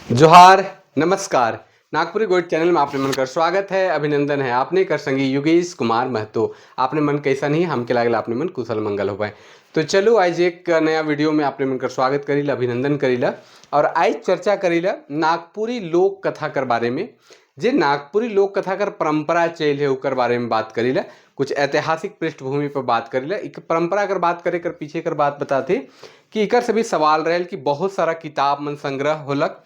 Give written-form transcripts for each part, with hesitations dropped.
जोहार, नमस्कार। नागपुरी गोइड चैनल में आपने मन कर स्वागत है, अभिनंदन है। आपने कर संगी युगेश कुमार महतो। आपने मन कैसा नहीं हमके लागल आपने मन कुशल मंगल हो पाए। तो चलो आज एक नया वीडियो में आपने मन कर स्वागत करीला, अभिनंदन करीला और आज चर्चा करीला नागपुरी लोक कथा कर बारे में। जे नागपुरी लोक कथा कर परंपरा चल है उकर बारे में बात करीला, कुछ ऐतिहासिक पृष्ठभूमि पर बात करीला। एक परंपरा कर बात करे कर पीछे कर बात बताते कि इकर से भी सवाल रहे कि बहुत सारा किताब मन संग्रह होलक।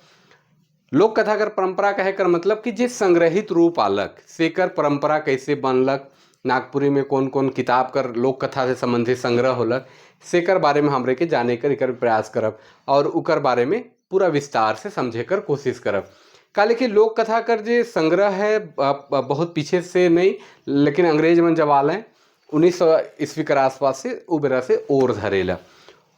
लोक कथा कर परंपरा कहे कर मतलब कि जे संग्रहित रूप आलक सेकर परंपरा कैसे बनलक, नागपुरी में कौन कौन किताब कर लोक कथा से संबंधित संग्रह होलक सेकर बारे में हमरे के जाने कर एकर प्रयास करब और उकर बारे में पूरा विस्तार से समझे कर कोशिश करब। का कि लोक कथा कर जे संग्रह है बहुत पीछे से नहीं, लेकिन अंग्रेज मन जब आल 1900 ईस्वी कर आसपास से उ बेरा से और धरेला।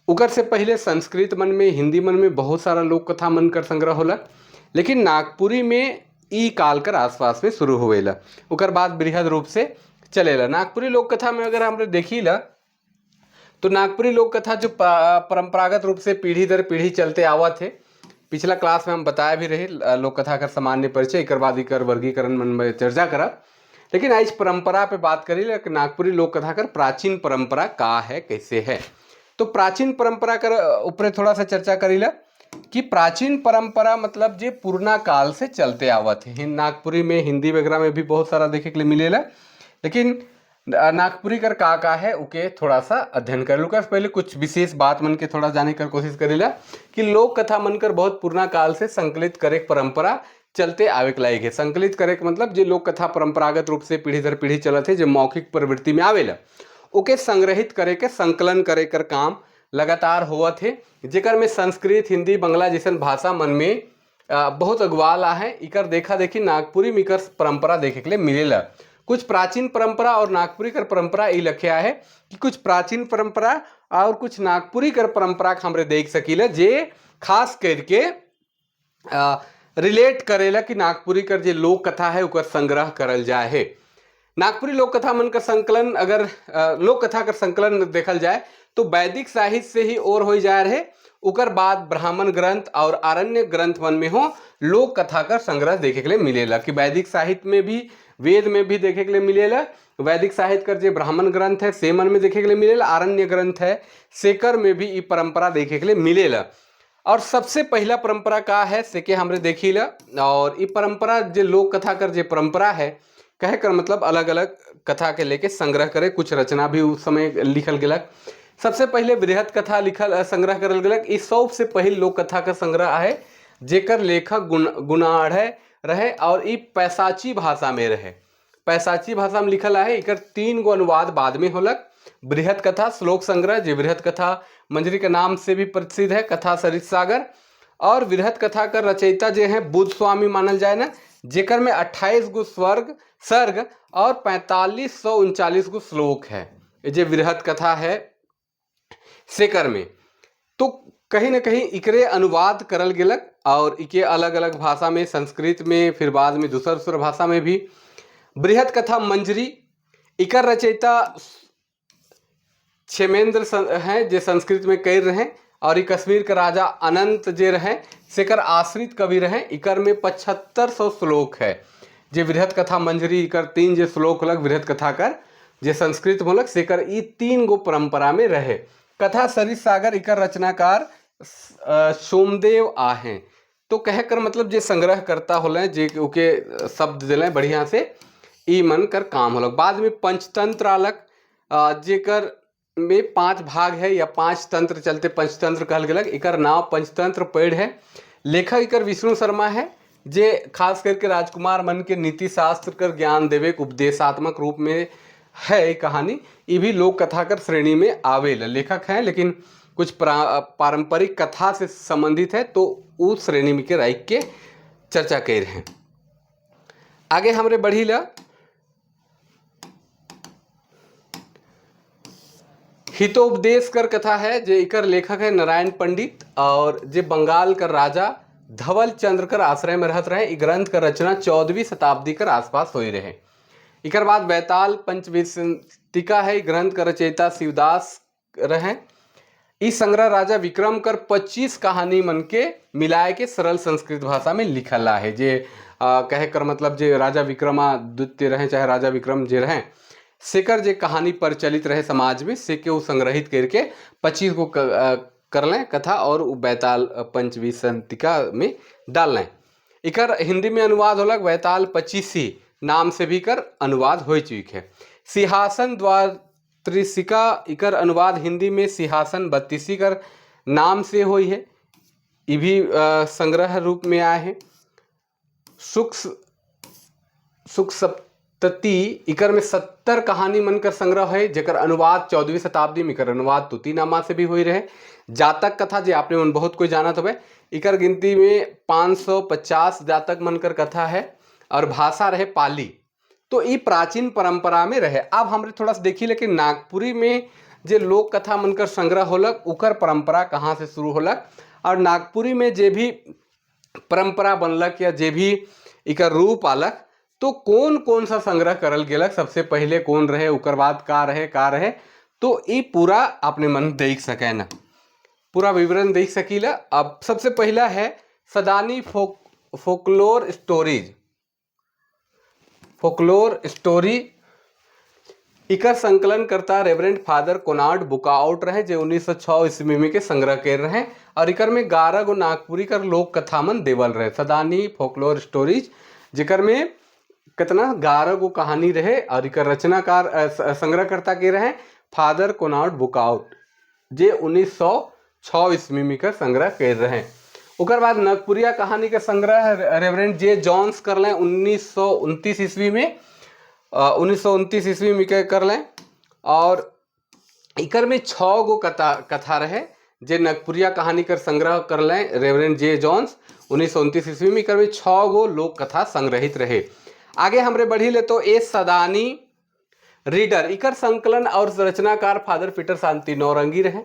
उकर से पहले संस्कृत मन में, हिंदी मन में बहुत सारा लोक कथा मन कर संग्रह होलक, लेकिन नागपुरी में ई काल कर आसपास में शुरू हुएला, उकर बाद बृहद रूप से चलेला। नागपुरी लोक कथा में अगर हम देखी ला तो नागपुरी लोक कथा जो परंपरागत रूप से पीढ़ी दर पीढ़ी चलते आवत है, पिछला क्लास में हम बताया भी रहे लोक कथा कर सामान्य परिचय, एक बाद इकर वर्गीकरण मन में चर्चा करब। लेकिन आज परंपरा पे बात करी कि नागपुरी लोक कथा कर प्राचीन परंपरा का है, कैसे है। तो प्राचीन परंपरा कर ऊपर थोड़ा सा चर्चा करीला कि प्राचीन परंपरा मतलब जे पुरना काल से चलते आवत है। नागपुरी में हिंदी वगैरह में भी बहुत सारा देखे के लिए मिलेला, लेकिन नागपुरी कर का का है उके थोड़ा सा अध्ययन कर लूँ। पहले कुछ विशेष बात मन के थोड़ा जाने कर कोशिश करेला कि लोक कथा मन कर बहुत पुरना काल से संकलित करे परंपरा चलते आवे के लायक है। संकलित करे के मतलब जो लोक कथा परंपरागत रूप से पीढ़ी दर पीढ़ी चलत है, जो मौखिक प्रवृत्ति में आवेला, ओके संग्रहित करे के संकलन करे कर काम लगातार होवत है, जेकर में संस्कृत, हिंदी, बंगला जैसन भाषा मन में बहुत अगवाल आ है। इकर देखा देखी नागपुरी में इकर परंपरा देखे के लिए मिलेला। कुछ प्राचीन परंपरा और नागपुरी कर परंपरा ई लख्या है कि कुछ प्राचीन परंपरा और कुछ नागपुरी कर परंपरा हमरे देख सकीला, जे खास करके रिलेट करेला कि नागपुरी कर जे लोक कथा है उकर संग्रह करल जाए है। नागपुरी लोक कथा मन का संकलन अगर लोक कथा कर संकलन देखल जाए तो वैदिक साहित्य से ही और हो जाए रहे, उकर बाद ब्राह्मण ग्रंथ और आरण्य ग्रंथ मन में हो लोक कथा कर संग्रह देखे के लिए मिलेला। कि वैदिक साहित्य में भी, वेद में भी देखे के लिए मिलेला। वैदिक साहित्य कर जो ब्राह्मण ग्रंथ है से मन में देखे के लिए मिलेला, आरण्य ग्रंथ है सेकर में भी ये परंपरा देखे के लिए मिलेला। और सबसे पहला परंपरा का है सेके हमरे देखी ला, और ये परंपरा जो लोक कथा कर जो परंपरा है कहे कर मतलब अलग अलग कथा के लेके संग्रह करे, कुछ रचना भी उस समय लिखल गेलक। सबसे पहले बृहद कथा लिखल संग्रह करल गेलक। इस सबसे पहल लोक कथा का संग्रह है जेकर लेखक गुणाढ़ रहे और ई पैसाची भाषा में रहे, पैसाची भाषा में लिखल है। इकर 3 गो अनुवाद बाद में होलक। बृहद कथा श्लोक संग्रह जो बृहद कथा मंजरी के नाम से भी प्रसिद्ध है, कथा सरित सागर, और बृहद कथा का रचयिता जो है बुद्ध स्वामी मानल जाए ना, जेकर में 28 गो स्वर्ग सर्ग और 4539 गो श्लोक है जे बृहद कथा है सेकर में। तो कहीं ना कहीं इकरे अनुवाद करल गेलक और इके अलग अलग भाषा में, संस्कृत में, फिर बाद में दूसर दूसर भाषा में भी। बृहद कथा मंजरी इकर रचयिता क्षेमेंद्र हैं जे संस्कृत में कर रहे हैं और ये कश्मीर के राजा अनंत जे रहे सेकर आश्रित कवि रहे। इकर में 7500 श्लोक है जे बृहद कथा मंजरी। इकर 3 जे श्लोक होलक बृहद कथा कर जे संस्कृत होलक सेकर ई 3 गो परंपरा में रहे। कथा सरित सागर इकर रचनाकार सोमदेव आहे। तो कह कर मतलब जे संग्रह करता होले जे ओके शब्द दिले बढ़िया से ई मन कर काम होलक। बाद में पंचतंत्र आलक जेकर में 5 भाग है या 5 तंत्र चलते पंचतंत्र कहल गेलक। इकर नाव पंचतंत्र पेड़ है। लेखक इकर विष्णु शर्मा है जे खास करके राजकुमार मन के नीति शास्त्र कर ज्ञान देवे उपदेशात्मक रूप में है ये कहानी। ये भी लोक कथा कर श्रेणी में आवेला लेखक हैं, लेकिन कुछ पारंपरिक कथा से संबंधित है तो उस श्रेणी में के राख के चर्चा कर रहे हैं। आगे हमरे बढ़ी ला हितोपदेश कर कथा है जे इकर लेखक है नारायण पंडित और जे बंगाल कर राजा धवल चंद्र कर आश्रय में रहत रहे। ग्रंथ कर रचना 14वीं शताब्दी कर आसपास हो रहे। इकर बाद बैताल पंचविंशतिका है, ग्रंथ का रचयिता शिवदास रहे। ई संग्रह राजा विक्रम कर 25 कहानी मन के मिलाए के सरल संस्कृत भाषा में लिखल है। जे कहे कर मतलब जे राजा विक्रमादित्य रहे चाहे राजा विक्रम जे रहे, सेकर जे कहानी प्रचलित रहे समाज में, से के वो संग्रहित करके 25 गो कर लें कथा और उ बैताल पंचविंशतिका में डाल लें। इकर हिंदी में अनुवाद होलक, बैताल पच्चीसी नाम से भी कर अनुवाद हो चुकी है। सिंहासन द्वात्रिशिका, इकर अनुवाद हिंदी में सिंहासन बत्तीसी कर नाम से हुई है। ये भी संग्रह रूप में आए हैं। सुख सुख सप्तति, इकर में 70 कहानी मन कर संग्रह है, जेकर अनुवाद 14वीं शताब्दी में इकर अनुवाद तुतीनामा से भी हुई रहे। जातक कथा, जे आपने मन बहुत कोई जानत होबे, इकर गिनती में 550 जातक मन कर कथा है और भाषा रहे पाली। तो ये प्राचीन परंपरा में रहे। अब हमरे थोड़ा सा देखी, लेकिन नागपुरी में जे लोक कथा मन कर संग्रह होलक, उकर परंपरा कहाँ से शुरू होलक और नागपुरी में जे भी परंपरा बनलक या जे भी इकर रूप आलक, तो कौन कौन सा संग्रह करल गेलक, सबसे पहले कौन रहे, उकर बाद का रहे का रहे, तो ये पूरा अपने मन देख सके न, पूरा विवरण देख सकीला। अब सबसे पहला है Sadani folklore stories, folklore story. इकर संकलन करता रेवरेंड फादर कोनार्ड बुकाउट रहे, जो 1906 ईस्वी में के संग्रह कर रहे और इकर में 11 गो नागपुरी कर लोक कथा मन देवल रहे। सदानी फोकलोर स्टोरीज, जेकर में कितना 11 गो कहानी रहे और इकर रचनाकार संग्रहकर्ता के रहे फादर कोनार्ड बुकाउट, जे 1906 ईस्वी में कर संग्रह कर रहे। ओकर बाद नागपुरिया कहानी के संग्रह रेवरेंड जे जॉन्स कर लें 1929 ईस्वी में, 1929 ईस्वी में के कर लें और इकर में 6 गो कथा कथा रहे, जे नगपुरिया कहानी कर संग्रह कर लें रेवरेंड जे जॉन्स 1929 ईस्वी में। इकर में 6 गो लोक कथा संग्रहित रहे। आगे हमरे बढ़ी ले तो ए सदानी रीडर, इकर संकलन और रचनाकार फादर पीटर शांति नौरंगी रहे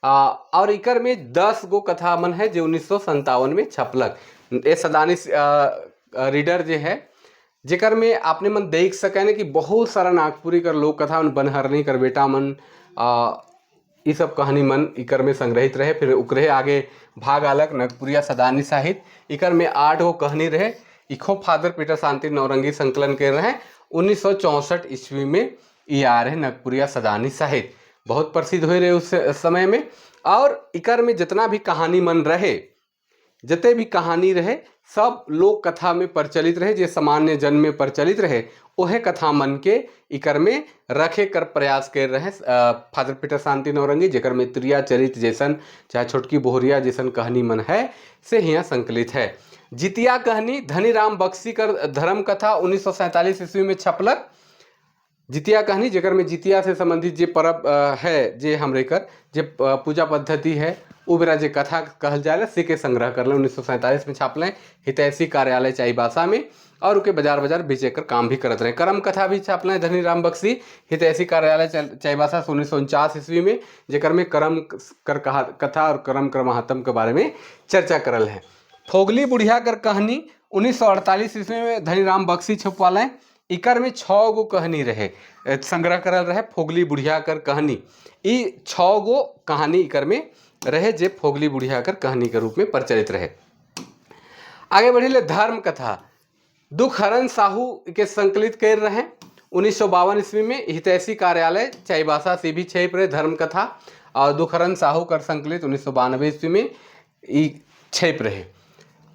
और इकर में 10 गो कथा मन है, जो 1957 में छपलक। ए सदानी रीडर जे है, जेकर में आपने मन देख सके ना कि बहुत सारा नागपुरी कर लोक कथा मन, बनहरनी कर बेटा मन, ई सब कहानी मन इकर में संग्रहित रहे। फिर उकरे आगे भाग अलग नागपुरिया सदानी साहित्य, इकर में 8 गो कहानी रहे। इखो फादर पीटर शांति नौरंगी संकलन कर रहे हैं। 1964 ईस्वी में ये आ रहे नागपुरिया सदानी साहित्य, बहुत प्रसिद्ध हो रहे उस समय में और इकर में जितना भी कहानी मन रहे, जते भी कहानी रहे, सब लोक कथा में प्रचलित रहे, जे सामान्य जन में प्रचलित रहे, ओहे कथा मन के इकर में रखे कर प्रयास कर रहे फादर पीटर शांति नौरंगी, जेकर में त्रिया चरित जैसन चाहे छोटकी बोहरिया जैसन कहानी मन है, से हियाँ संकलित है। जितिया कहानी धनीराम बख्शी कर धर्म कथा 1947 ईस्वी में छपलक। जितिया कहानी, जेकर में जितिया से संबंधित जे परब है, जे हमरे कर जे पूजा पद्धति है, उ बेरा जे कथा कहल जाला, से के संग्रह कर 1947 में छापलें हितैषी कार्यालय चाईबासा में और उके बाजार बाजार बेचे कर काम भी करत रहे। करम कथा भी छापलें धनीराम बख्शी हितैषी कार्यालय चाईबासा 1949 ईस्वी में, जेकर में करम कर कहा कथा और करम कर महात्म के बारे में चर्चा करल है। फोगली बुढ़िया कर कहानी 1948 ईस्वी में धनीराम बख्शी छपवालें। इकर में 6 गो कहानी रहे, संग्रह करल रहे फोगली बुढ़िया कर कहानी। ई 6 गो कहानी इकर में रहे, जे फोगली बुढ़िया कर कहानी के रूप में प्रचलित रहे। आगे बढ़ी ले धर्म कथा दुखहरण साहू के संकलित कर रहे हैं 1952 ईस्वी में हितैषी कार्यालय चाईबासा से भी छप रहे धर्म कथा और दुखहरण साहू कर संकलित 1992 ईस्वी में ई छप रहे।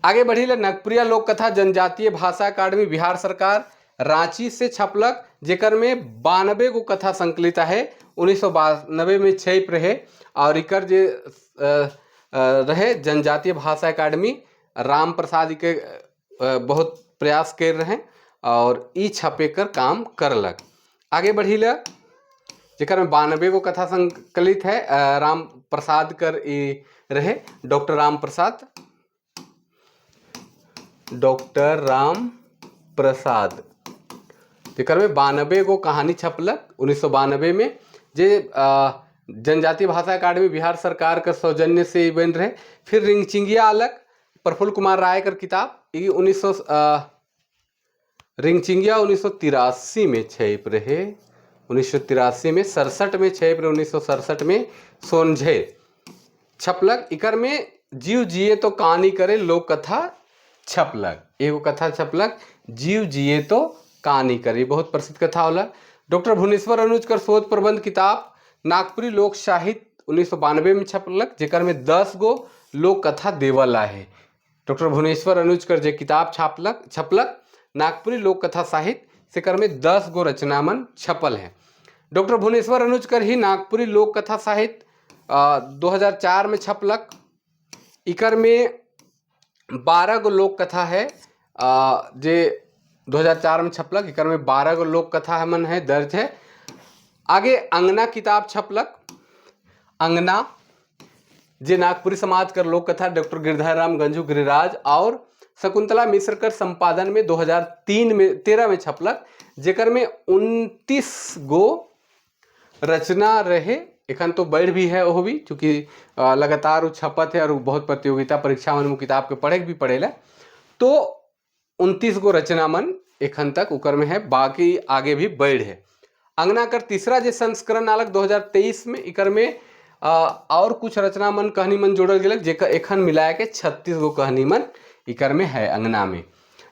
आगे बढ़ी ले नागपुरिया लोक कथा जनजातीय भाषा अकादमी, बिहार सरकार, रांची से छपलक, जेकर में 92 गो कथा संकलित है, 1992 में छप रहे और इकर जे रहे जनजातीय भाषा अकादमी, राम प्रसाद के बहुत प्रयास कर रहे हैं और ई छपे कर काम करलक। आगे बढ़ी ले, जेकर में 92 गो कथा संकलित है, राम प्रसाद कर ई रहे, डॉक्टर राम प्रसाद, डॉक्टर राम प्रसाद, जेकर में 92 गो कहानी छपलक 1992 में, जे जनजातीय भाषा अकादमी, बिहार सरकार के सौजन्य से ई बन रहे। फिर रिंगचिंगिया अलग प्रफुल्ल कुमार राय कर किताब, ई उन्नीस सौ रिंगचिंगिया 1983 में छप रहे, 1983 में, 67 में छप रहे, 1967 में सोनझे। छपलक। इकर में जीव जिए तो कहानी करे लोक कथा छपलक। एगो कथा छपलक जीव जिए तो कहानी करे, बहुत प्रसिद्ध कथा होला। डॉक्टर भुवनेश्वर अनुज कर शोध प्रबंध किताब नागपुरी लोक साहित्य 1992 में छपलक, जेकर में 10 गो लोक कथा देवल है। डॉक्टर भुवनेश्वर अनुज कर जे किताब छापलक छपलक नागपुरी लोक कथा साहित्य, सेकर में 10 गो रचना मन छपल है। डॉक्टर भुवनेश्वर अनुज कर ही नागपुरी लोक कथा साहित्य 2004 में छपलक। इकर में 12 गो लोक कथा है जे 2004 में छपलक। इकर में 12 गो लोक कथा मन है दर्ज है। आगे अंगना किताब छपलक। अंगना जे नागपुरी समाज कर लोक कथा डॉक्टर गिरधर राम गंजू गिरिराज और शकुंतला मिश्र कर संपादन में 2003 में 13 में छपलक, जेकर में 29 गो रचना रहे। एखन तो बढ़ भी है वो भी, चूँकि लगातार वो छपत है और बहुत प्रतियोगिता परीक्षा मन में किताब के पढ़े भी पड़ेला। तो 29 गो रचना मन एखन तक उकर में है, बाकी आगे भी बढ़ है। अंगना कर तीसरा जे संस्करण आलक 2023 में, इकर में और कुछ रचना मन कहानी मन जोड़ल गेलक, जेकर एखन मिलाए के 36 गो कहानी मन इकर में है अंगना में।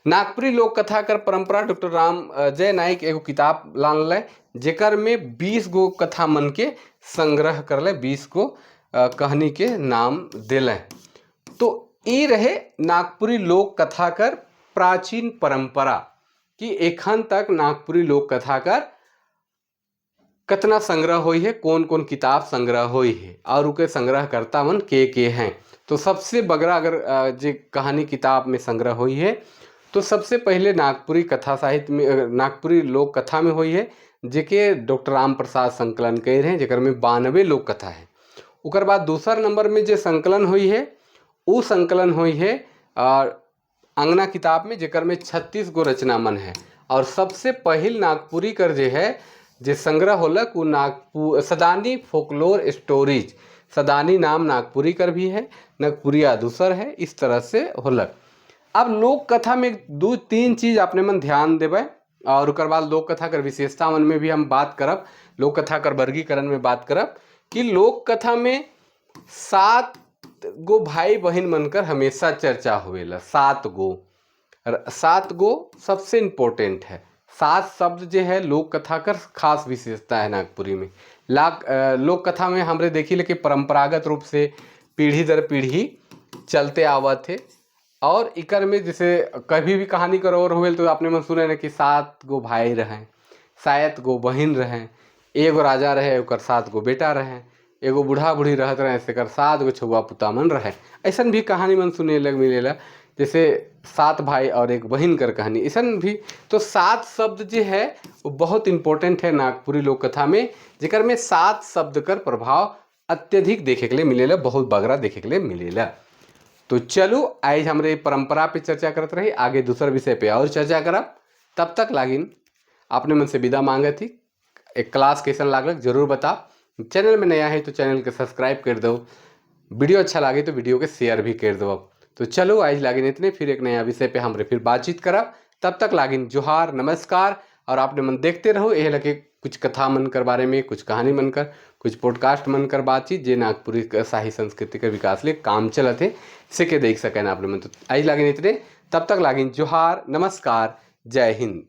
नागपुरी लोक कथा कर परंपरा डॉक्टर राम जय नाइक एगो किताब लानल, जेकर में 20 गो कथा मन के संग्रह करले, 20 गो कहानी के नाम दिले। तो ई रहे नागपुरी लोक कथा कर प्राचीन परंपरा कि एखन तक नागपुरी लोक कथा कर कतना संग्रह हुई है, कौन कौन किताब संग्रह हुई है और उके संग्रहकर्ता मन के हैं। तो सबसे बगरा अगर जे कहानी किताब में संग्रह हुई है तो सबसे पहले नागपुरी कथा साहित्य में, नागपुरी लोक कथा में हुई है, जेके डॉक्टर राम प्रसाद संकलन कर रहे हैं, जेकर में 92 लोक कथा है। उकर बाद दूसर नंबर में जो संकलन हुई है वो संकलन हुई है अंगना किताब में, जेकर में 36 गो रचना मन है। और सबसे पहिल नागपुरी कर जे है जे संग्रह होलक वो नागपुर सदानी फोकलोर स्टोरीज, सदानी नाम नागपुरी कर भी है, नागपुरिया दूसर है, इस तरह से होलक। अब लोक कथा में 2-3 चीज़ अपने मन ध्यान देवे और उकर बाद लोक कथा कर विशेषता मन में भी हम बात करब, लोक कथा कर वर्गीकरण में बात करब कि लोक कथा में 7 गो भाई बहन मनकर हमेशा चर्चा होवेला। 7 गो सबसे इम्पोर्टेंट है। 7 शब्द जो है लोक कथा कर खास विशेषता है नागपुरी में। लोक कथा में हमरे देखी ले कि परंपरागत रूप से पीढ़ी दर पीढ़ी चलते आवत थे और इकर में जैसे कभी भी कहानी कर और हुए तो आपने मन सुने ना कि 7 गो भाई रहें, 7 गो बहन रहें, एगो राजा रहे ओकर 7 गो बेटा रहे, एगो बूढ़ा बूढ़ी रहत रहे से 7 गो छुआ पुता मन रहे। ऐसा भी कहानी मन सुने लग मिलेला, जैसे 7 भाई और एक बहन कर कहानी, ऐसा भी। तो 7 शब्द जो है वो बहुत इम्पोर्टेंट है नागपुरी लोक कथा में, जेकर में 7 शब्द कर प्रभाव अत्यधिक देखे के लिए मिलेला, बहुत बगरा देखे के लिए मिलेला। तो चलो आज हमरे परंपरा पे चर्चा करते रही, आगे दूसर विषय पे और चर्चा करब। तब तक लागिन अपने मन से विदा मांगे थी। एक क्लास कैसन लागल जरूर बता। चैनल में नया है तो चैनल के सब्सक्राइब कर दो, वीडियो अच्छा लगे तो वीडियो के शेयर भी कर दो। तो चलो आज लागिन इतने, फिर एक नया विषय पे हमरे फिर बातचीत करब। तब तक लागिन जोहार, नमस्कार। और आपने मन देखते रहो यह लगे कुछ कथा मन कर बारे में, कुछ कहानी मन कर, कुछ पॉडकास्ट मन कर बातचीत जे नागपुरी शाही संस्कृति के विकास लिए काम चलत है से के देख सकें आपने मन। तो आज लागिन इतने, तब तक लागिन जोहार, नमस्कार, जय हिंद।